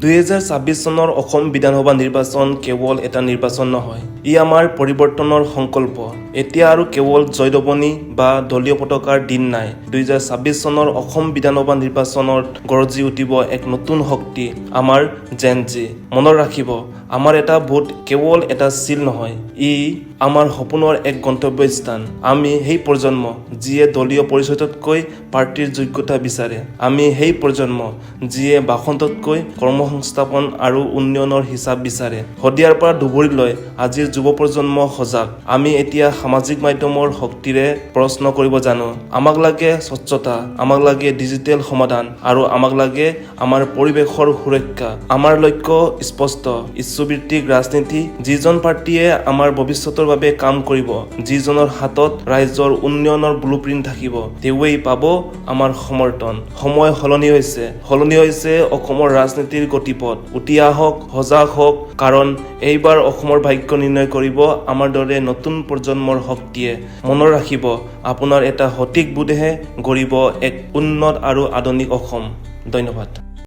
2026 চনৰ অসম বিধানসভা নিৰ্বাচন কেৱল এটা নিৰ্বাচন নহয়, ই আমাৰ পৰিৱৰ্তনৰ সংকল্প। এতিয়া আৰু কেৱল জয়ধ্বনি বা দলীয় পতাকাৰ দিন নাই। 2026 চনৰ অসম বিধানসভা নিৰ্বাচনত গৰজি উঠিব এক নতুন শক্তি, আমাৰ জেন জি। মনত ৰাখিব, আমাৰ এটা ভোট কেৱল এটা চিল নহয়, ই আমাৰ সপোনৰ এক গন্তব্যস্থান। আমি সেই প্ৰজন্ম, যিয়ে দলীয় পৰিচয়তকৈ প্ৰাৰ্থীৰ যোগ্যতা বিচাৰে। আমি সেই প্ৰজন্ম, যিয়ে ভাষণতকৈ কৰ্মসংস্থাপন আৰু উন্নয়নৰ হিচাপ বিচাৰে। শদিয়াৰ পৰা ধুবুৰীলৈ আজিৰ যুৱ প্ৰজন্ম সজাগ। আমি এতিয়া সামাজিক মাধ্যমৰ শক্তিৰে প্ৰশ্ন কৰিব জানো। আমাক লাগে স্বচ্ছতা, আমাক লাগে ডিজিটেল সমাধান আৰু আমাক লাগে আমাৰ পৰিৱেশৰ সুৰক্ষা। আমাৰ লক্ষ্য স্পষ্ট: ইছ্যুভিত্তিক ৰাজনীতি। যিজন প্ৰাৰ্থীয়ে আমাৰ ভৱিষ্যতৰ বাবে কাম কৰিব, যিজনৰ হাতত ৰাজ্যৰ উন্নয়নৰ ব্লুপ্ৰিণ্ট থাকিব, তেওঁৱেই পাব আমাৰ সমৰ্থন। সময় সলনি হৈছে, সলনি হৈছে অসমৰ ৰাজনীতিৰ গতিপথ। উঠি আহক, সজাগ হওক, কাৰণ এইবাৰ অসমৰ ভাগ্য নিৰ্ণয় কৰিব আমাৰ দৰে নতুন প্ৰজন্মৰ শক্তিয়ে। মনত ৰাখিব, আপোনাৰ এটা সঠিক ভোটেহে গঢ়িব এক উন্নত আৰু আধুনিক অসম। ধন্যবাদ।